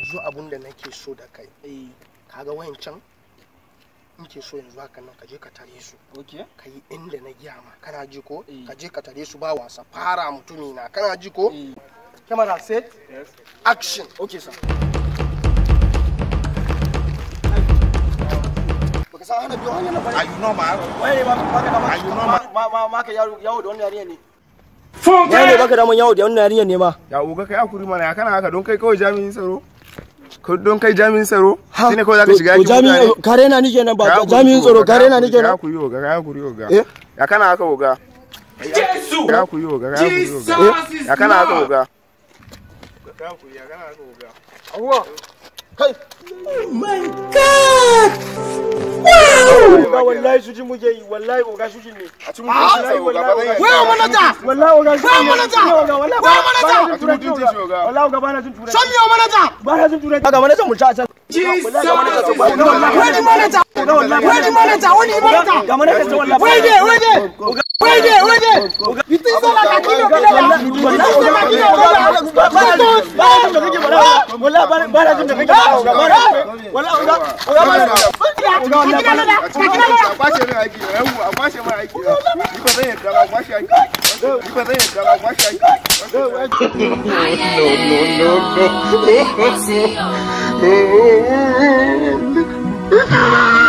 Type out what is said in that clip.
Yanzu abun da nake so da kai. Kaga wayancan nke so yanzu haka nan ka je ka tare su. Okay. Ka yi inda na giya ma, kana ji ko? Ka je ka tare su ba wasa, fara mutumi na, kana ji ko? Camera set. Yes. Action. Okay sir. Baka san hana biyo hanyar na bane. Are you normal? Waye ne baka dama? Are you normal? Ma ka yawo da wannan yarinya ne. Waye ne baka daman yawo da wannan yarinya ne ma? Ya uga kai hakuri mana, ya kana haka don kai kawai jami'in tsaro? Don kai jami'in tsaro? Shine kawai zaka shiga aikin mutane? Kare na ni kenan ba jami'in tsaro, kare na ni kenan. Ka hakuri oga, ka hakuri oga. Ya kana haka oga? Jesus! Ka hakuri oga, ka hakuri oga. Jesus is Ya kana haka Lord! oga? Ka hakuri, ya kana haka oga. Abuwa. Kai. Oh my God! Wow! Oga wallahi sujin muke yi, wallahi oga sujin ne. A ci mutuncin sa oga, ba zan Wai manaja! Wallahi oga sujin ne. Wai manaja! Oga wallahi. Wai manaja! A ci mutuncin shi oga. Wallahi oga bana jin turanci. Show me your manager! Bana jin turanci. Ga manajan mu ta can. Jesus! Where the manager? Where the manager? Where the manager? Ga manajan can wallahi. Where there? Where there? Where there? Where there? You think so like I kill your brother? You think so like I kill your brother? A ci mutuncin sa, a kwashe mai aiki, yawwa, a kwashe mai aiki. Ni ba zan yarda ba, a kwashe aiki. Ni ba zan yarda ba, a kwashe aiki. No, no, no, no.